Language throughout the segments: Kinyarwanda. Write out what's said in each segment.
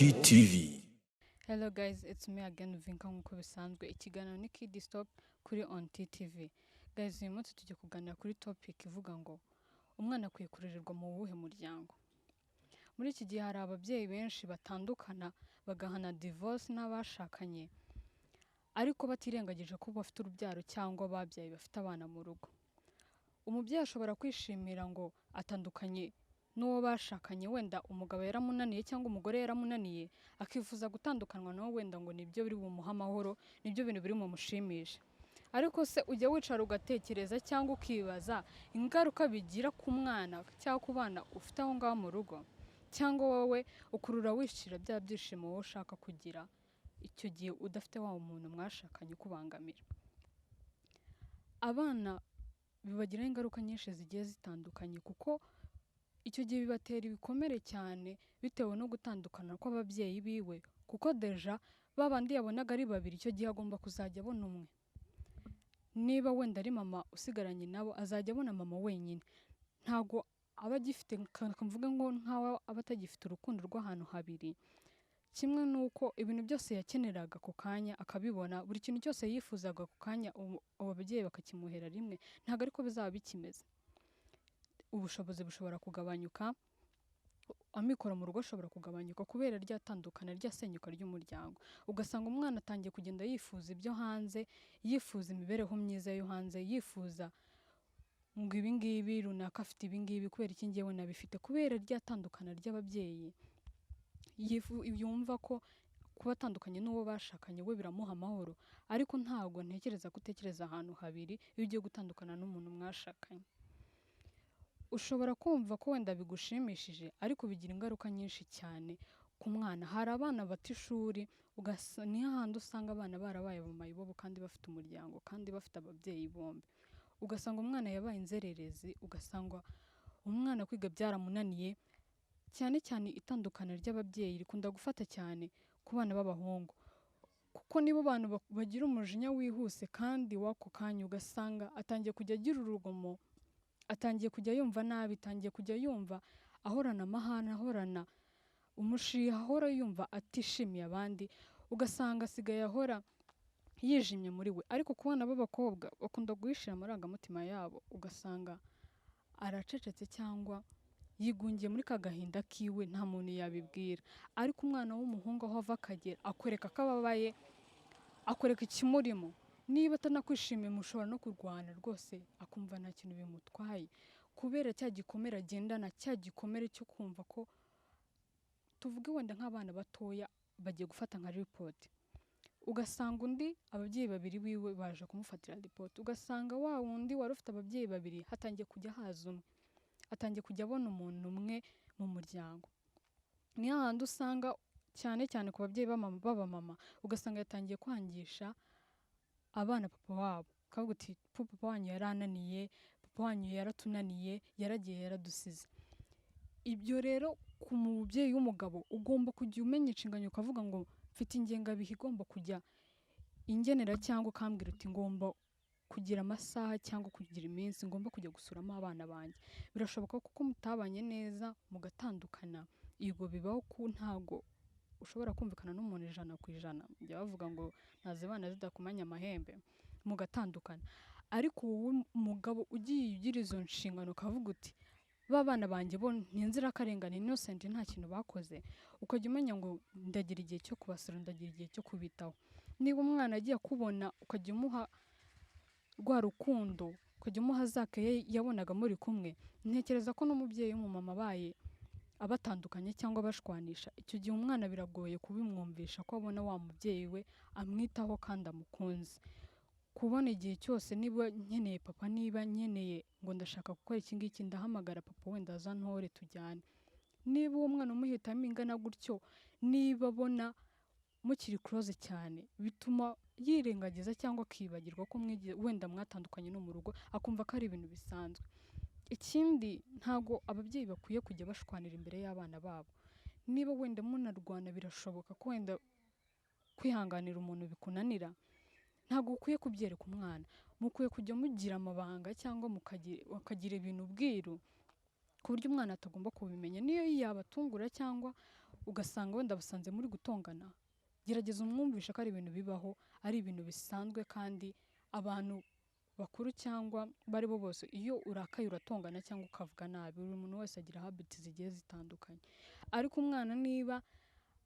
TV. Hello guys, it's me again Vinka. Nk'uko bisanzwe, ikiganiro ni Kid Stop kuri On TV. Guys, uyu munsi tujya kuganira kuri topic ivuga ngo umwana akwiye kurererwa mu wuhe muryango? Muri iki gihe hari ababyeyi benshi batandukana, bagahana divorce n'abashakanye, ariko batirengagije ko bafite urubyaro cyangwa babyaye, bafite abana mu rugo. Umubyeyi ashobora kwishimira ngo atandukanye n'uwo bashakanye, wenda umugabo yaramunaniye cyangwa umugore yaramunaniye, akifuza gutandukanywa nawe, wenda ngo nibyo biri bumuhe amahoro, nibyo bintu biri bumushimishe. Ariko se ujya wicara ugatekereza cyangwa ukibaza ingaruka bigira ku mwana cyangwa ku bana ufite aho ngaho mu rugo? Cyangwa wowe ukurura wishira bya byishimo wowe ushaka kugira icyo gihe udafite wa muntu mwashakanye ukubangamira? Abana bibagiraho ingaruka nyinshi zigiye zitandukanye, kuko icyo gihe bibatera ibikomere cyane bitewe no gutandukana kw'ababyeyi biwe, kuko déjà ba bandi yabonaga ari babiri, icyo gihe agomba kuzajya abona umwe. Niba wenda ari mama usigaranye nabo, azajya abona mama wenyine. Ntabwo aba agifite, mvuge ngo nkaho aba atagifite urukundo rw'ahantu habiri. Kimwe n'uko ibintu byose yakeneraga ako kanya akabibona, buri kintu cyose yifuzaga ako kanya abo babyeyi bakakimuhera rimwe, ntabwo ariko bizaba bikimeze. Ubushobozi bushobora kugabanyuka, amikoro mu rugo ashobora kugabanyuka kubera rya tandukana, rya senyuka ry'umuryango. Ugasanga umwana atangiye kugenda yifuza ibyo hanze, yifuza imibereho myiza yo hanze, yifuza ngo ibi ngibi runaka afite, ibi ngibi kubera iki njyewe nabifite? Kubera rya tandukana ry'ababyeyi, yumva ko kuba atandukanye n'uwo bashakanye we biramuha amahoro. Ariko ntabwo ntekereza ko utekereza ahantu habiri iyo ugiye gutandukana n'umuntu mwashakanye. Ushobora kumva ko wenda bigushimishije, ariko bigira ingaruka nyinshi cyane ku mwana. Hari abana bata ishuri, ni hahandi usanga abana barabaye mayibobo kandi bafite umuryango, kandi bafite ababyeyi bombi. Ugasanga umwana yabaye inzererezi, ugasanga umwana kwiga byaramunaniye. Cyane cyane itandukana ry'ababyeyi rikunda gufata cyane ku bana b'abahungu, kuko nibo bantu bagira umujinya wihuse kandi w'ako kanya. Ugasanga atangiye kujya agira urugomo, atangiye kujya yumva nabi, atangiye kujya yumva ahorana amahane, ahorana umushiha, ahora yumva atishimiye abandi, ugasanga asigaye ahora yijimye muri we. Ariko ku bana b'abakobwa bakunda guhishira amarangamutima yabo, ugasanga aracecetse cyangwa yigungiye muri ka gahinda kiwe, nta muntu yabibwira. Ariko umwana w'umuhungu, aho ava akagera, akwereka ko ababaye, akwereka ikimurimo. Niba atanakwishimiye, mushobora no kurwana rwose, akumva nta kintu bimutwaye, kubera cya gikomere agendana, cya gikomere cyo kumva ko, tuvuge wenda nk'abana batoya bagiye gufata nka report, ugasanga undi ababyeyi babiri biwe baje kumufatira report, ugasanga wa wundi wari ufite ababyeyi babiri hatangiye kujya haza umwe, atangiye kujya abona umuntu umwe mu muryango. Ni hahandi usanga cyane cyane ku babyeyi b'abamama, ugasanga yatangiye kwangisha abana papa wabo, ukavuga uti: "Papa wanyu yarananiye, papa wanyu yaratunaniye, yaragiye, yaradusize." Ibyo rero ku mubyeyi w'umugabo ugomba kujya umenya inshingano, ukavuga ngo mfite ingengabihe igomba kujya ingenera, cyangwa ukambwira uti ngomba kugira amasaha cyangwa kugira iminsi ngomba kujya gusuramo abana banjye. Birashoboka kuko mutabanye neza mugatandukana, yego bibaho ko ntago ushobora kumvikana n'umuntu 100%, bajya bavuga ngo ntazibana zidakomanya amahembe, mugatandukana. Ariko wowe mugabo ugiye ugira izo nshingano, ukavuga uti ba bana banjye bo ni inzirakarengane, innocent, nta kintu bakoze, ukajya umenya ngo ndagira igihe cyo kubasura, ndagira igihe cyo kubitaho. Niba umwana agiye akubona, ukajya umuha rwa rukundo, ukajya umuha za care yabonaga muri kumwe, ntekereza ko n'umubyeyi w'umumama abaye abatandukanye cyangwa abashwanisha, icyo gihe umwana biragoye kubimwumvisha ko abona wa mubyeyi we amwitaho kandi amukunze. Kubona igihe cyose niba nkeneye papa, niba nkeneye ngo ndashaka gukora iki ngiki, ndahamagara papa, wenda aza ntore tujyane. Niba uwo mwana umuhitamo ingana gutyo, niba abona mukiri close cyane, bituma yirengagiza cyangwa akibagirwa ko wenda mwatandukanye no mu rugo, akumva ko ari ibintu bisanzwe. Ikindi, ntago ababyeyi bakwiye kujya bashwanira imbere y'abana babo. Niba wenda munarwana, birashoboka ko wenda kwihanganira umuntu bikunanira, ntabwo ukwiye kubyereka umwana. Mukwiye kujya mugira amabanga cyangwa mukagira ibintu ubwiru, ku buryo umwana atagomba kubimenya. Niyo yabatungura cyangwa ugasanga wenda basanze muri gutongana, gerageza umwumvishe ko ari ibintu bibaho, ari ibintu bisanzwe, kandi abantu bakuru cyangwa bari bo bose, iyo urakaye uratongana cyangwa ukavuga nabi. Buri muntu wese agira habits zigiye zitandukanye. Ariko umwana niba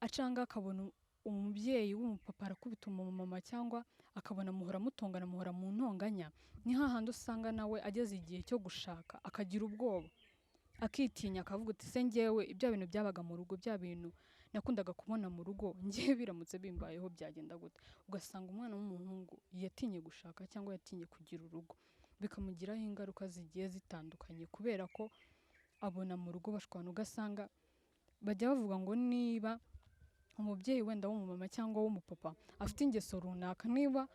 acanga akabona umubyeyi w'umupapa arakubita umumama, cyangwa akabona muhora mutongana, muhora mu ntonganya, ni hahandi usanga nawe ageze igihe cyo gushaka akagira ubwoba, akitinya, akavuga uti se njyewe ibya bintu byabaga mu rugo, bya bintu nakundaga kubona mu rugo, njyewe biramutse bimbayeho byagenda gute? Ugasanga umwana w'umuhungu yatinye gushaka cyangwa yatinye kugira urugo, bikamugiraho ingaruka zigiye zitandukanye, kubera ko abona mu rugo bashwana. Ugasanga bajya bavuga ngo niba umubyeyi wenda w'umumama cyangwa w'umupapa afite ingeso runaka, niba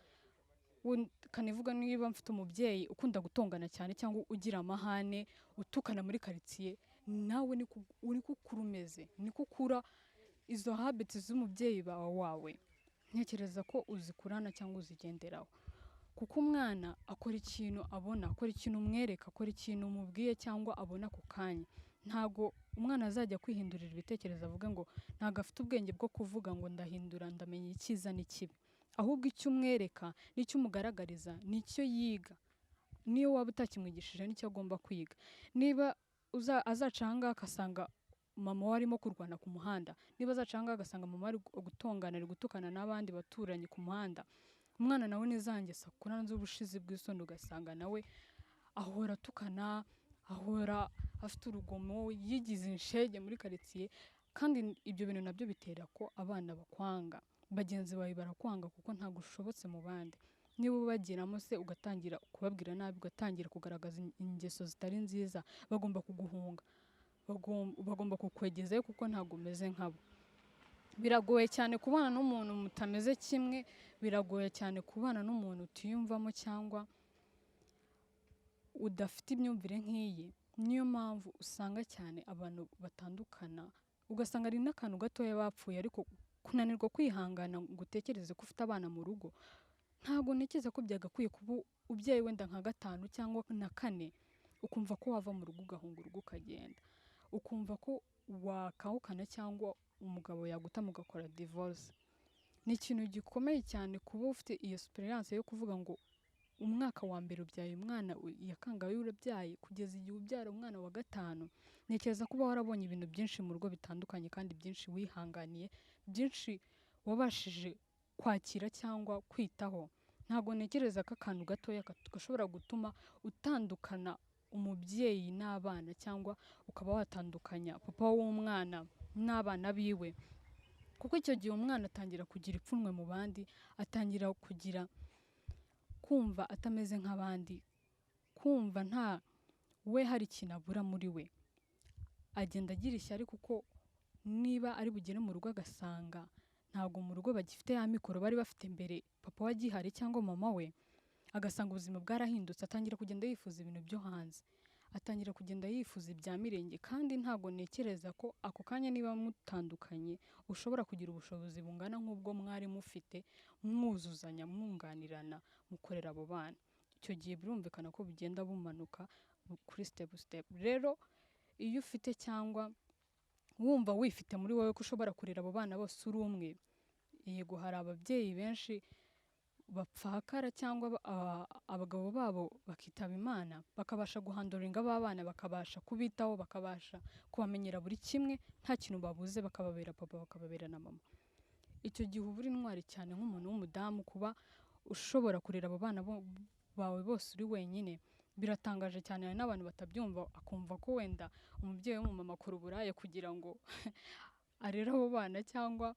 kanivuga niba mfite umubyeyi ukunda gutongana cyane cyangwa ugira amahane, utukana muri karitsiye, nawe niko ukura umeze, niko ukura. Izo habits z'umubyeyi wawe ntekereza ko uzikurana cyangwa uzigenderaho, kuko umwana akora ikintu abona, akora ikintu umwereka, akora ikintu umubwiye cyangwa abona ako kanya. Ntago umwana azajya kwihindurira ibitekerezo avuga ngo ntago afite ubwenge bwo kuvuga ngo ndahindura, ndamenya icyiza n'ikibi. Ahubwo icyo umwereka n'icyo umugaragariza nicyo yiga, niyo waba utakimwigishije nicyo agomba kwiga. Niba azaca aha ngaha agasanga mama we arimo kurwana ku muhanda, niba azaca aha ngaha agasanga mama we ari gutongana, ari gutukana n'abandi baturanyi ku muhanda, umwana nawe nizange akurana z'ubushizi bw'isoni, ugasanga nawe ahora atukana, ahora afite urugomo, yigize inshege muri karitsiye. Kandi ibyo bintu nabyo bitera ko abana bakwanga, bagenzi bawe barakwanga kuko ntabwo ushobotse mu bandi. Niba ubagiramo se ugatangira kubabwira nabi, ugatangira kugaragaza ingeso zitari nziza, bagomba kuguhunga, bagomba kukwegezayo kuko ntabwo umeze nkabo. Biragoye cyane kubana n'umuntu mutameze kimwe, biragoye cyane kubana n'umuntu utiyumvamo cyangwa udafite imyumvire nk'iyi. Niyo mpamvu usanga cyane abantu batandukana, ugasanga ari n'akantu gatoya bapfuye, ariko kunanirwa kwihangana ngo utekereze ko ufite abana mu rugo, ntabwo ntekereza ko byagakwiye kuba ubyaye wenda nka 5 cyangwa na 4, ukumva ko wava mu rugo ugahunga urugo ukagenda, ukumva ko wakahukana cyangwa umugabo yaguta mugakora divorce. Ni ikintu gikomeye cyane kuba ufite iyo experience yo kuvuga ngo umwaka wa mbere ubyaye umwana yakangaye urabyaye, kugeza igihe ubyara umwana wa 5, ntekereza kuba warabonye ibintu byinshi mu rugo bitandukanye, kandi byinshi wihanganiye, byinshi wabashije kwakira cyangwa kwitaho. Ntabwo ntekereza ko akantu gatoya gashobora gutuma utandukana umubyeyi n'abana, cyangwa ukaba watandukanya papa w'umwana n'abana biwe, kuko icyo gihe umwana atangira kugira ipfunwe mu bandi, atangira kugira kumva atameze nk'abandi, kumva nta we hari ikintu abura muri we, agenda agira ishyari, kuko niba ari bugere mu rugo agasanga ntabwo mu rugo bagifite ya mikoro bari bafite mbere papa we agihari cyangwa mama we, agasanga ubuzima bwarahindutse, atangira kugenda yifuza ibintu byo hanze, atangira kugenda yifuza ibya mirenge. Kandi ntabwo ntekereza ko ako kanya niba mutandukanye ushobora kugira ubushobozi bungana nk'ubwo mwari mufite, mwuzuzanya, mwunganirana, mukorera abo bana. Icyo gihe birumvikana ko bugenda bumanuka kuri step step. Rero iyo ufite cyangwa wumva wifite muri wowe ko ushobora kurera abo bana bose uri umwe, yego hari ababyeyi benshi bapfakara cyangwa abagabo babo bakitaba Imana, bakabasha guhandoringa ba bana, bakabasha kubitaho, bakabasha kubamenyera buri kimwe, nta kintu babuze, bakababera papa, bakababera na mama. Icyo gihe uba uri intwari cyane nk'umuntu w'umudamu, kuba ushobora kurera abo bana bawe bose uri wenyine. Biratangaje cyane, hari n'abantu batabyumva, akumva ko wenda umubyeyi w'umumama akora uburaya kugira ngo arere abo bana cyangwa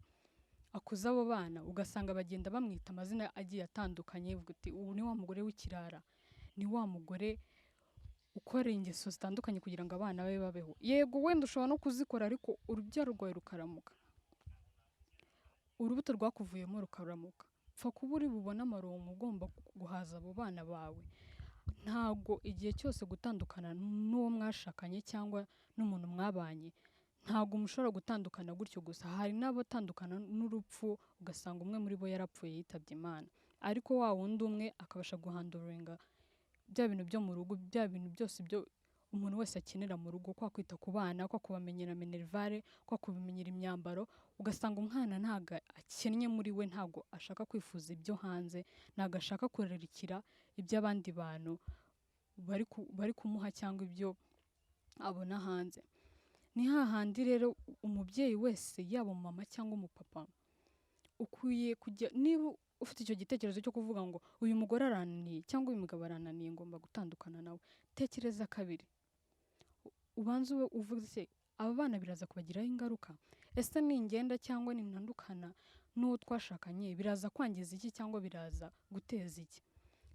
akuze abo bana, ugasanga bagenda bamwita amazina agiye atandukanye, uvuga uti ubu ni wa mugore w'ikirara, ni wa mugore ukora ingeso zitandukanye kugira ngo abana be babeho. Yego wenda ushobora no kuzikora, ariko urubyaro rwawe rukaramuka, urubuto rwakuvuyemo rukaramuka. Pfa kuba uri bubone amaronko ugomba guhaza abo bana bawe. Ntabwo igihe cyose gutandukana n'uwo mwashakanye cyangwa n'umuntu mwabanye, ntabwo mushobora gutandukana gutyo gusa. Hari n'abatandukana n'urupfu, ugasanga umwe muri bo yarapfuye yitabye Imana, ariko wa wundi umwe akabasha guhandoringa bya bintu byo mu rugo, bya bintu byose byo umuntu wese akenera mu rugo, kwa kwita ku bana, kwa kubamenyera minerval, kwa kubamenyera imyambaro, ugasanga umwana ntabwo akennye muri we, ntabwo ashaka kwifuza ibyo hanze, ntabwo ashaka kurarikira iby'abandi bantu bari kumuha cyangwa ibyo abona hanze. Ni hahandi rero umubyeyi wese, yaba umumama cyangwa umupapa, ukwiye kujya, niba ufite icyo gitekerezo cyo kuvuga ngo uyu mugore arananiye cyangwa uyu mugabo arananiye, ngomba gutandukana nawe, tekereza kabiri, ubanze ube uvuze se aba bana biraza kubagiraho ingaruka? Ese ningenda cyangwa nintandukana n'uwo twashakanye biraza kwangiza iki cyangwa biraza guteza iki?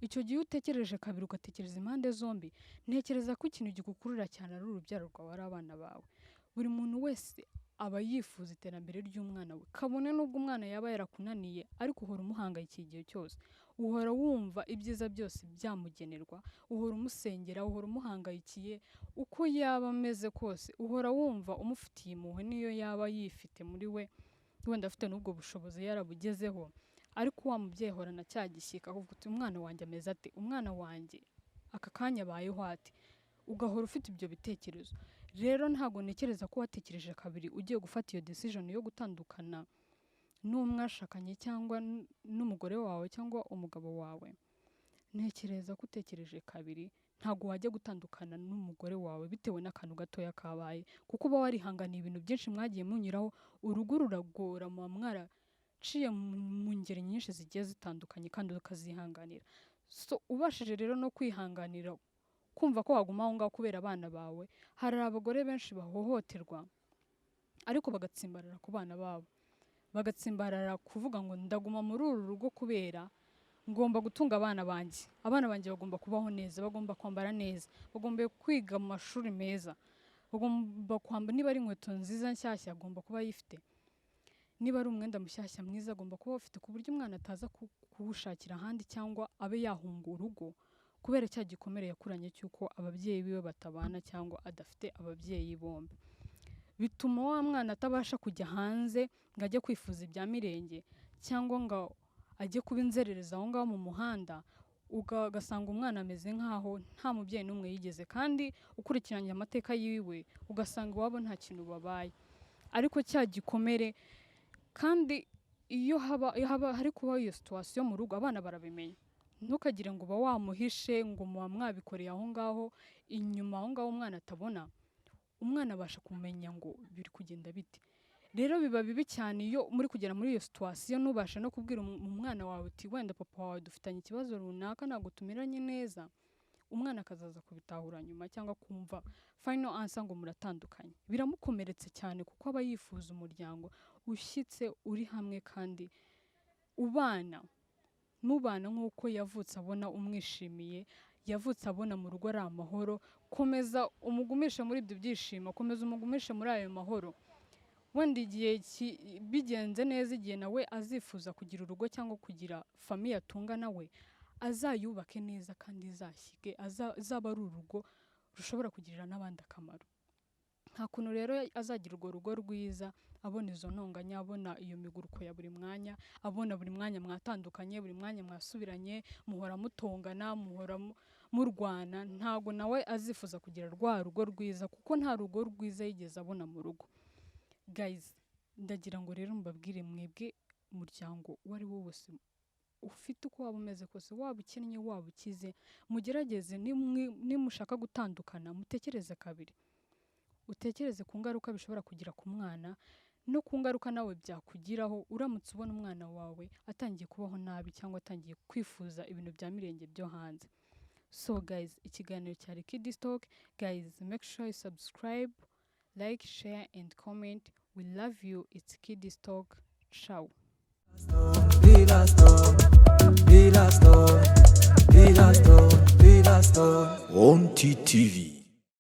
Icyo gihe iyo utekereje kabiri, ugatekereza impande zombi, ntekereza ko ikintu gikukurura cyane ari urubyaro rwawe, ari abana bawe. Buri muntu wese aba yifuza iterambere ry'umwana we, kabone n'ubwo umwana yaba yarakunaniye, ariko uhora umuhangayikiye igihe cyose, uhora wumva ibyiza byose byamugenerwa, uhora umusengera, uhora umuhangayikiye, uko yaba ameze kose uhora wumva umufitiye impuhwe, niyo yaba yifite muri we, wenda afite n'ubwo bushobozi yarabugezeho, ariko wa mubyeyi ahorana cya gishyika, akavuga uti umwana wanjye ameze ate, umwana wanjye aka kanya abayeho ate, ugahora ufite ibyo bitekerezo. Rero ntabwo ntekereza ko watekereje kabiri ugiye gufata iyo decision yo gutandukana n'uwo mwashakanye cyangwa n'umugore wawe cyangwa umugabo wawe. Ntekereza ko utekereje kabiri ntabwo wajya gutandukana n'umugore wawe bitewe n'akantu gatoya kabaye, kuko uba warihanganiye ibintu byinshi mwagiye munyuraho. Urugo ruragora, muba mwaraciye mu ngeri nyinshi zigiye zitandukanye kandi ukazihanganira. So ubashije rero no kwihanganira kumva ko waguma aho ngaho kubera abana bawe. Hari abagore benshi bahohoterwa ariko bagatsimbarara ku bana babo, bagatsimbarara kuvuga ngo ndaguma muri uru rugo kubera ngomba gutunga abana banjye, abana banjye bagomba kubaho neza, bagomba kwambara neza, bagomba kwiga mu mashuri meza, bagomba kwambara, niba ari inkweto nziza nshyashya agomba kuba ayifite, niba ari umwenda mushyashya mwiza agomba kuba awufite, ku buryo umwana ataza kuwushakira ahandi cyangwa abe yahunga urugo kubera cya gikomere yakuranye cy'uko ababyeyi biwe batabana cyangwa adafite ababyeyi bombi. Bituma wa mwana atabasha kujya hanze ngo ajye kwifuza ibya mirenge cyangwa ngo ajye kuba inzererezi aho ngaho mu muhanda, ugasanga umwana ameze nk'aho nta mubyeyi n'umwe yigeze, kandi ukurikiranye amateka yiwe ugasanga iwabo nta kintu babaye, ariko cya gikomere. Kandi iyo haba hari kubaho iyo situation mu rugo, abana barabimenya. Ntukagire ngo uba wamuhishe, ngo muba mwabikoreye aho ngaho inyuma, aho ngaho umwana atabona. Umwana abasha kumenya ngo biri kugenda bite. Rero biba bibi cyane iyo muri kugera muri iyo situation ntubashe no kubwira umwana wawe uti wenda papa wawe dufitanye ikibazo runaka, ntabwo tumeranye neza, umwana akazaza kubitahura nyuma cyangwa kumva final answer ngo muratandukanye. Biramukomeretse cyane kuko aba yifuza umuryango ushyitse, uri hamwe kandi ubana, mubana nk'uko yavutse abona umwishimiye, yavutse abona mu rugo ari amahoro. Komeza umugumishe muri ibyo byishimo, komeza umugumishe muri ayo mahoro. Wenda igihe bigenze neza, igihe nawe azifuza kugira urugo cyangwa kugira famille atunga, nawe azayubake neza kandi izashyike, azaba ari urugo rushobora kugirira n'abandi akamaro. Nta kuntu rero azagira urwo rugo rwiza abona izo ntonganya, abona iyo miguruko ya buri mwanya, abona buri mwanya mwatandukanye, buri mwanya mwasubiranye, muhora mutongana, muhora murwana. Ntabwo nawe azifuza kugira rwa rugo rwiza kuko nta rugo rwiza yigeze abona mu rugo. Guys, ndagira ngo rero mbabwire mwebwe umuryango uwo ari wo wose ufite, uko waba umeze kose, waba ukennye, waba ukize, mugerageze nimushaka gutandukana mutekereze kabiri, utekereze ku ngaruka bishobora kugira ku mwana no ku ngaruka nawe byakugiraho uramutse ubona umwana wawe atangiye kubaho nabi cyangwa atangiye kwifuza ibintu bya mirenge byo hanze. So guys, ikiganiro cyari Kiddy Stock. Guys, make sure you subscribe, like, share and comment. We love you. It's Kiddy Stock. Ciao. Villa Stone, Villa Stone, Villa Stone, Villa Stone. On TTV.